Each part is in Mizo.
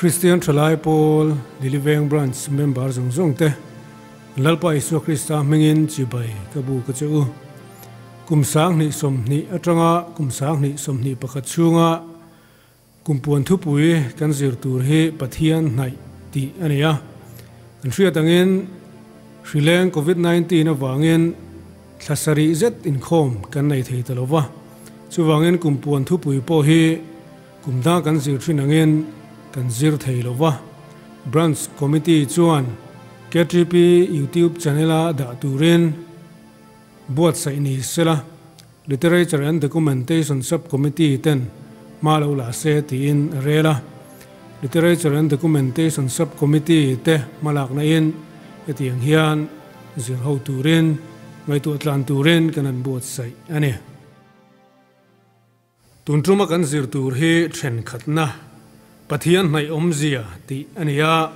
Kristian Thalai Pawl Liliveng Branch member zawng zawng te Lalpa Isua Krista hmingin chibai ka bu ka che u. Kum 2020 atanga kum 2021 chhunga kum puan thupui kan zir tur hi Pathian hnaih tih a ni a. Kan hriat angin hrileng Covid-19 avangin thla sarih zet inkhawm kan nei thei ta lova. Chuvangin kum puan thupui pawh hi kum dang kan zir thin angin kan zir thei lova. Branch Committee chuan KTP YouTube channel-a dah turin buatsaih ni sela Literature and Documentation Sub-Committee ten hma lo la se tiin a rel a. Literature and Documentation Sub-Committee te hmalakna in hetiang hian zir ho turin ngaihtuah tlan turin kan han buatsaih a ni. Tun tuma kan zir tur hi thenkhatna Pathian hnaih awmzia tih a ni a,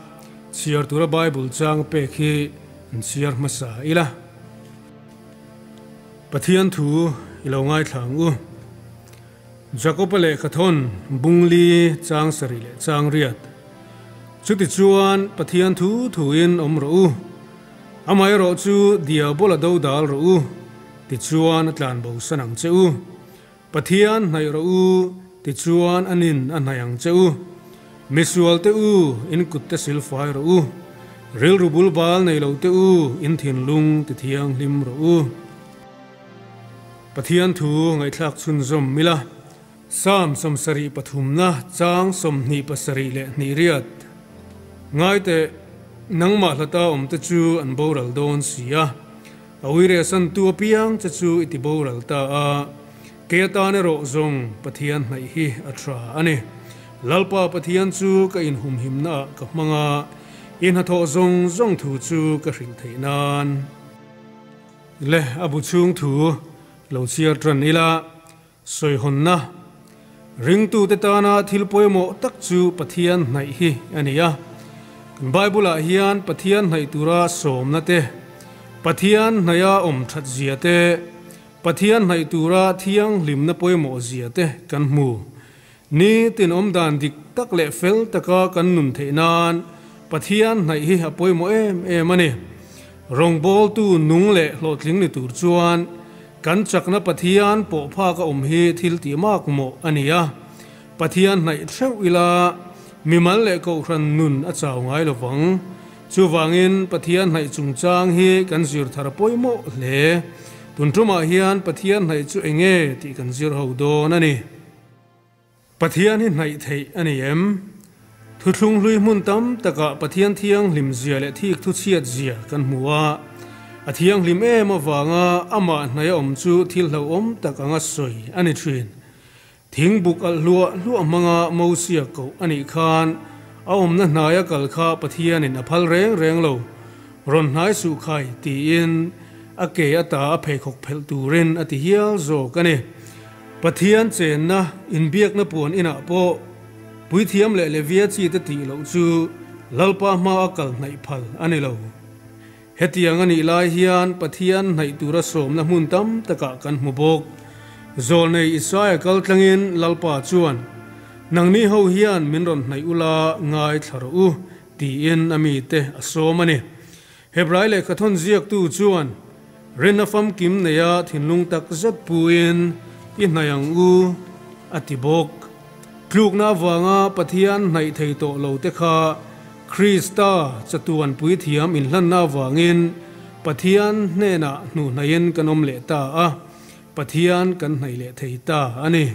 chhiar tura Bible chang pek hi an chhiar hmasa ila. Pathian thu i lo ngaithla ang u. Jakob-a lehkhathawn bungli chang sarih leh chang riat. Chutichuan Pathian thu thuin awm rawh u. Amaherawh chu diabola do dal rawh u, tichuan a tlanbo san ang che u. Pathian hnaih rawh u, tichuan a nin a hnaih ang che u. Misual te u, in kut te silfai rawh u. Rilru bul bal nei lo te u, in thinlung ti thianghlim rawh u. Pathian thu ngaihthlak chhunzawm mila Psalm 73na chang 27 leh hnih riat. Ngaite, nangmah hlata awm te chu an boral dawn si a. A uire santu apiang che chu i ti boral ta a, kei atan erawh zawng Pathian hnaih hi a tha a ni. Lalpa Pathian chu ka inhumhimna ah ka hmang a, i hnathawh zawng zawng thu chu ka hrilh theih nan. Le a bu chhung thu lo chhiar tan ila, Sawihawnna, Ringtute tana thil pawimawh tak chu Pathian hnaih hi a ni a. Kan Bible-ah hian Pathian hnaih tura sawmna te, Pathian hnaiha awm that zia te, Pathian hnaih tura thianghlimna pawimawh zia te kan hmu. Ni tin awmdan dik tak leh fel taka kan nun theih nan Pathian hnaih hi a pawimawh em em a ni. Rawngbawltu nung leh hlawhtling ni tur chuan Kan chakna Pathian pawh phak a awm hi thil tih mak mawh a ni a. Pathian hnaih theuh ila mimal leh kohhran nun a chau ngai lo vang. Chuvangin Pathian hnaih chungchang hi kan zir thar pawimawh hle. Tun tumah hian Pathian hnaih chu eng nge tih kan zir ho dawn a ni. Pathian hi hnaih theih a ni em? Thuthlung hlui hmun tam takah Pathian thianghlim zia leh thik thu chhiat zia kan hmu a. A thianghlim em avanga amah hnaih a awm chu thil hlauhawm tak anga sawi a ni thin. Thingbuk alh hluah hluah hmanga Mosia koh a nih khan a awmna hnaia kal kha Pathianin a phal reng reng lo. Rawn hnai suh khai tiin a ke ata a pheikhawk phelh turin a ti hial zawk a ni. Pathian chenna inbiakna puan inah pawh puithiam leh Levia chi te tih loh chu Lalpa hma a kal hnaih phal a ni lo. Hetiang a nih lai hian Pathian hnaih tura sawmna hmun tam takah kan hmu bawk. Zawlnei Isaia kal tlangin Lalpa chuan, Nangni ho hian min rawn hnaih ula ngaithla rawh u, tiin a mite a sawm a ni. Hebrai lehkhathawn ziaktu chuan, Rinna famkim neia thinlung tak zet puin i hnaih ang u, a ti bawk. Tlukna avanga Pathian hnaih thei tawh lo te kha Krista chatuan puithiam inhlanna avangin Pathian hnenah hnuhnaihin kan awm leh ta a, Pathian kan hnaih leh thei ta a ni.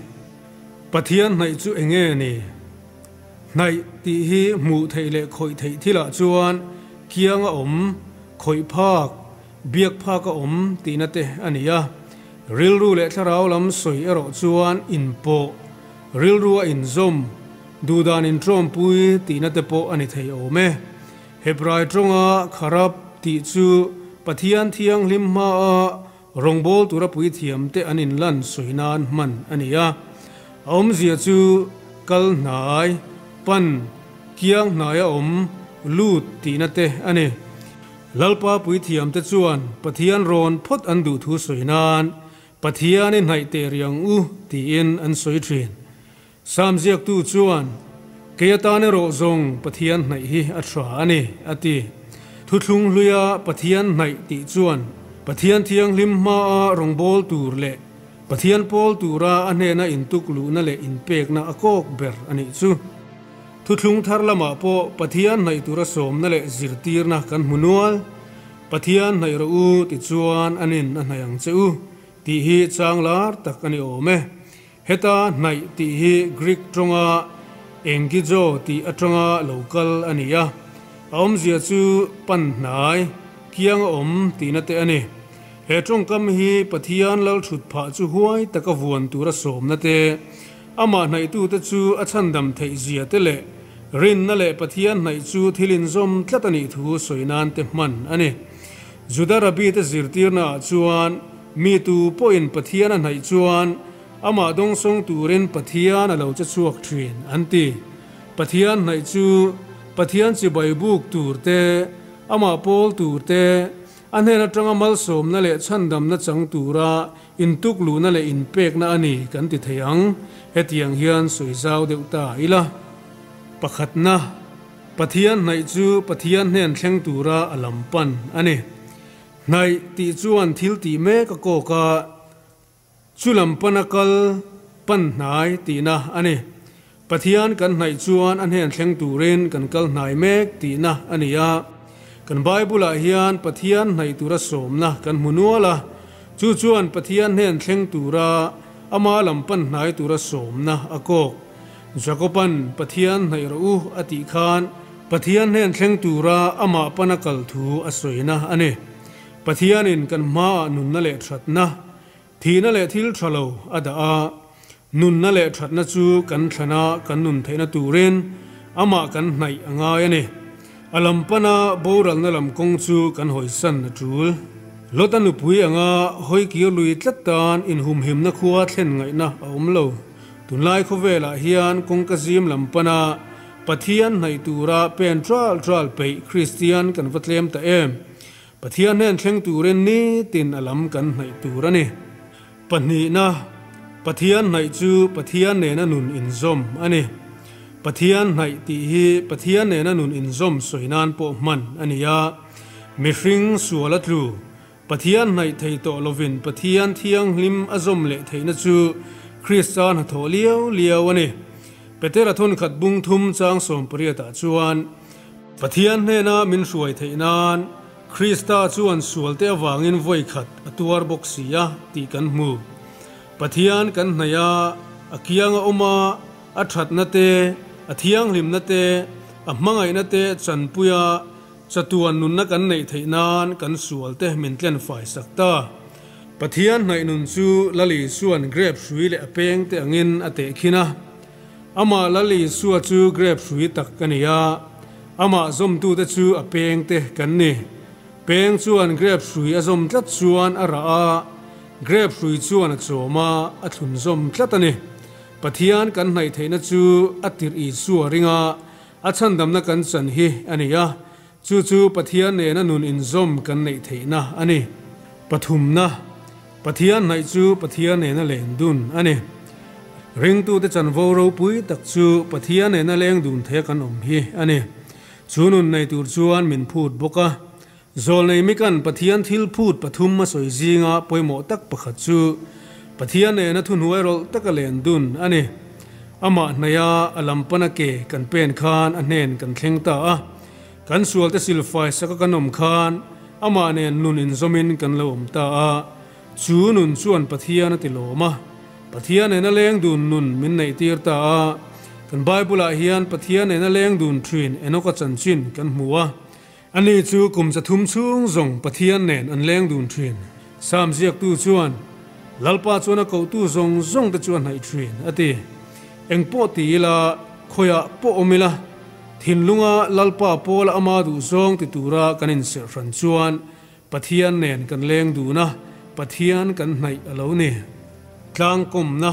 Pathian hnaih chu eng nge ni? Hnaih tih hi hmuh theih leh khawih theih thilah chuan kiang a awm, khawih phak, biak phak a awm tihna te a ni a. Rilru leh thlarau lam sawi erawh chuan inpawh, rilru a inzawm, duhdan intawmpui tihna te pawh a ni thei awm e. Hebrai tawnga kharap tih chu Pathian thianghlim hmaa Rawngbawl tura puithiam te an inlan sawi nan hman a ni a. A awmzia chu kal hnai, pan, kiang hnaia awm, lut tihna te a ni. Lalpa puithiam te chuan Pathian rawn phawt an duh thu sawi nan Pathian i hnaih teh riang u tiin an sawi thin. Sam ziaktu chuan, Kei atan erawh zawng Pathian hnaih hi a tha a ni, a ti. Thuthlung hluia Pathian hnaih tih chuan Pathian thianghlim hmaa rawngbâwl tur leh Pathian pawl tura a hnena intuk luhna leh inpekna a kawk ber a nih chu. Thuthlung thar lamah pawh Pathian hnaih tura sawmna leh zirtirna kan hmu nual. Pathian hnaih rawh u tichuan a nin a hnaih ang che u tih hi chang lar tak a ni awm e. Heta hnaih tih hi Greek tawnga engizo tih atanga lo kal a ni a, a awmzia chu pan hnai, kiang a awm tihna te a ni. He tawngkam hi Pathian lal thut phah chu huai taka vuan tura sawmna te, amah hnaihtute chu a chhandam theih zia te leh rinna leh Pathian hnaih chu thil inzawm tlat a nih thu sawi nan te hman a ni. Juda Rabbi te zirtirna ah chuan mi tu pawhin Pathian a hnaih chuan amah dawngsawng turin Pathian a lo che chhuak thin an ti. Pathian hnaih chu Pathian chibai buk tur te, amah pawl tur te, A hnen atanga malsawmna leh chhandamna chang tura intuk luhna leh inpekna a ni kan ti thei ang. Hetiang hian sawi zau deuh ta ila. Pakhatna, Pathian hnaih chu Pathian hnen thleng tura a lam pan a ni. Hnaih tih chuan thil tih mek a kawk a. Chu lam pana kal pan hnai tihna a ni. Pathian kan hnaih chuan a hnen thleng turin kan kal hnai mek tihna a ni a. Kan Bible-ah hian Pathian hnaih tura sawmna kan hmu nual a, chu chuan Pathian hnen thleng tura ama lam pan hnai tura sawmna a kawk. Jakoban Pathian hnaih rawh u a tih khan Pathian hnen thleng tura amah pana kal thu a sawina a ni. Pathianin kan hmaah nunna leh thatna, thihna leh thil tha lo a dah a, nunna leh thatna chu kan thlana kan nun theihna turin amah kan hnaih a ngai a ni. A lam pana boralna lam kawng chu kan hawisan a tul. Lota nupui anga hawi kir lui tlat tan inhumhimna khua thlen ngaihna a awm lo. Tunlai khawvelah hian kawngka zim lam pana Pathian hnaih tura pen tral tral peih Kristian kan va tlem ta em? Pathian hnen thleng turin nitin a lam kan hnaih tur a ni. Pahnihna, Pathian hnaih chu Pathian nena nun inzawm a ni. Pathian hnaih tih hi Pathian nena nun inzawm sawi nan pawh hman a ni a. Mihring sual a tlu, Pathian hnaih thei tawh lovin Pathian thianghlim a zawm leh theihna chu Krista hnathawh liau liau a ni. Petera thawnkhat bung thum chang sawmpariatah chuan, Pathian hnena min hruai theih nan Krista chuan sualte avangin vawi khat a tuar bawk si a tih kan hmu. Pathian kan hnaih a, a kiang a awm a, a thatna te, a thianghlimna te, a hmangaihna te chanpui a, chatuan nunna kan neih theih nan kan sualte min tlen fai sak ta. Pathian hnaih nun chu Lal Isua'n grep hrui leh a pengte angin a tehkhin a. Amah Lal Isua chu grep hrui tak a ni a, amah zawmtute chu a pengte kan ni. Peng chuan grep hrui a zawm tlat chuan a rah a, grep hrui chuan a chawm a, a thlun zawm tlat a ni. Pathian kan hnaih theihna chu a tirh Isua ringa a chhandamna kan chan hi a ni a, chu chu Pathian nena nun inzawm kan neih theihna a ni. Pathumna, Pathian hnaih chu Pathian nena leng dun a ni. Ringtute chanvo ropui tak chu Pathian nena leng dun theia kan awm hi a ni. Chu nun nei tur chuan min phut bawk a. Zawlnei mikan Pathian thil phut pathum a sawi zinga pawimawh tak pakhat chu Pathian nena thuhnuai rawlh taka len dun a ni. Amah hnaiha a lam pana ke kan pen khan a hnen kan thleng ta a. Kan sualte silfai saka kan awm khan amah nen nun inzawmin kan lo awm ta a, chu nun chuan Pathian a ti lawm a, Pathian nena leng dun nun min neihtir ta a. Kan Bible-ah hian Pathian nena leng dun thin Enoka chanchin kan hmu a, ani chu kum chathum chhung zawng Pathian nen an leng dun thin. Sam ziaktu chuan, Lalpa chuan a kohtu zawng zawng te chu a hnaih thin, a ti. Engpawh ti ila, khawiah pawh awm ila, Thinlunga Lalpa pawla ama duhzawng ti tura kan inserh hran chuan Pathian nen kan leng dun a, Pathian kan hnaih a lo ni. Tlangkawmna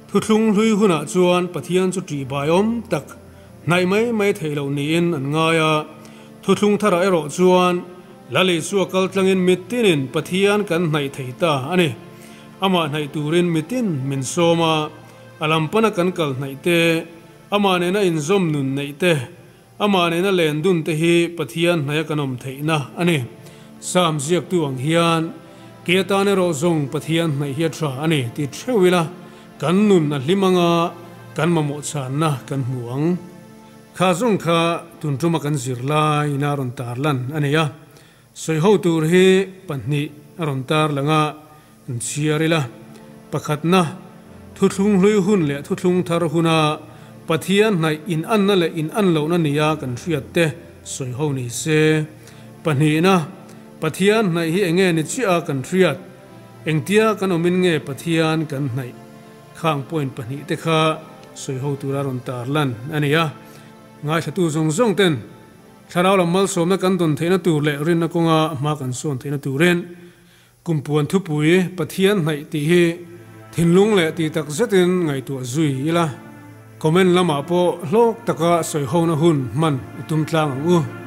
Thuthlung hlui hunah chuan Pathian chu ṭihbaiawm tak, hnaih mai mai theih loh niin an ngai a. Thuthlung tharah erawh chuan Lal Isua kal tlangin mitinin Pathian kan hnaih thei ta a ni. Amah hnaih turin mitin min sawm a, a lam pana kan kal hnaih te. Amah nena inzawm nun neih te, Amah nena len dun te hi Pathian hnaia kan awm theihna a ni. Salm ziaktu ang hian, Kei atan erawh zawng Pathian hnaih hi a tha a ni ti theuh ila, kan nun a hlim anga kan mamawh chhanna kan hmu ang. Kha zawng kha tun tuma kan zir laiin a rawn tarlan a ni a. Sawiho tur hi pahnih a rawn tarlang a, an chhiar ila. Pakhatna, thuthlung hlui hun leh thuthlung thar huna Pathian hnaih inanna leh inanlohna nia kan hriat te sawiho ni se. Pahnihna, Pathian hnaih hi enge ni chiah a kan hriat? Engtia kan awmin nge Pathian kan hnaih? Khang point pahnihte kha sawiho tura rawn tarlan a ni a. Ngaithlatu zawng zawng ten Thlarau lam malsawmna kan dawn theihna tur leh rinna kawnga hma kan sawn theihna turin Kumpuan thupui Pathian hnaih tih hi thinlung leh tih tak zetin ngaihtuah zui ila. Comment lamah pawh hlawk taka sawihona hun hman i tum tlang ang u.